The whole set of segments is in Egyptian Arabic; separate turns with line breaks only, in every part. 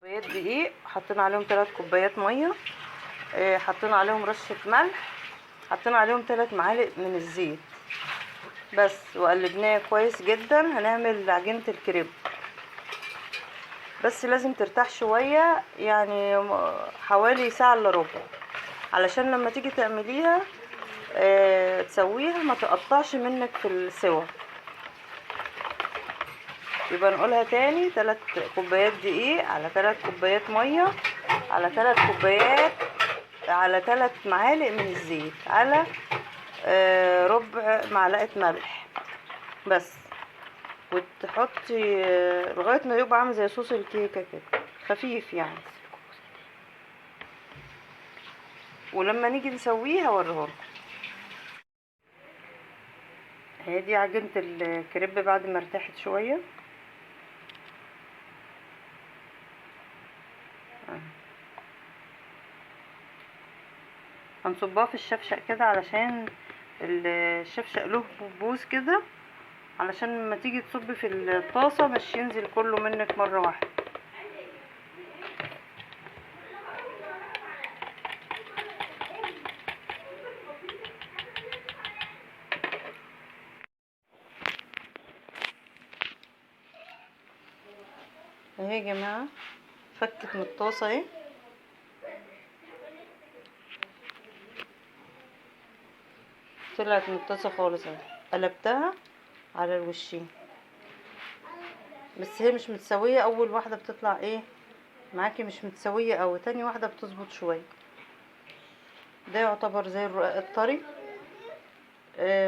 كوبايات دقيق، حطينا عليهم 3 كوبايات ميه، حطينا عليهم رشه ملح، حطينا عليهم 3 معالق من الزيت بس، وقلبناه كويس جدا. هنعمل عجينه الكريب، بس لازم ترتاح شويه، يعني حوالي ساعه الا ربع، علشان لما تيجي تعمليها تسويها ما تقطعش منك في السوا. يبقى نقولها تاني، 3 كوبايات دقيق على 3 كوبايات ميه، على 3 كوبايات، على 3 معالق من الزيت، على ربع معلقه ملح بس، وتحطي لغايه ما يبقى عامل زي صوص الكيكه كده، خفيف يعني. ولما نيجي نسويه هوريهولكم. هي دي عجينه الكريب بعد ما ارتاحت شويه. هنصبها في الشفشق كده، علشان الشفشق له بوز كده، علشان لما تيجي تصبي في الطاسه مش ينزل كله منك مره واحده. اهي يا جماعه فكت من الطاسه اهي. طلعت من الطاسه خالص اهي. قلبتها على الوشين، بس هي مش متساويه. اول واحده بتطلع ايه معاكي مش متساويه قوي، تاني واحده بتظبط شويه. ده يعتبر زي الرقاق الطري،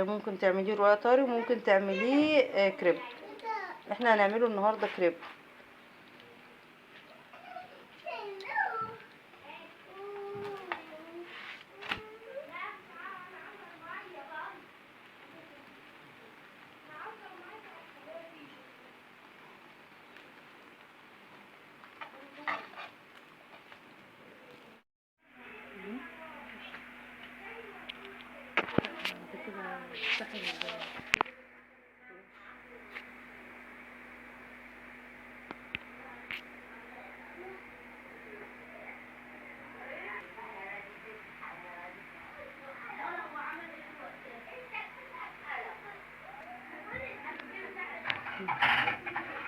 ممكن تعمليه رقاق طري وممكن تعمليه كريب. احنا هنعمله النهارده كريب.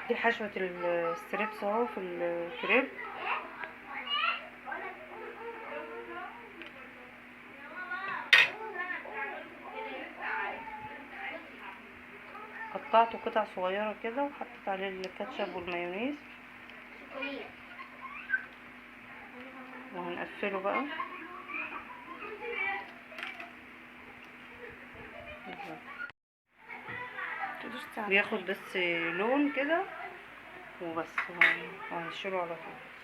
دي حشوة ال strips اهو في الكريب. قطعته قطع صغيرة كده وحطيت عليه الكاتشب والمايونيز، وهنقفله بقى. بياخد بس لون كده وبس، وهنشيله على طول.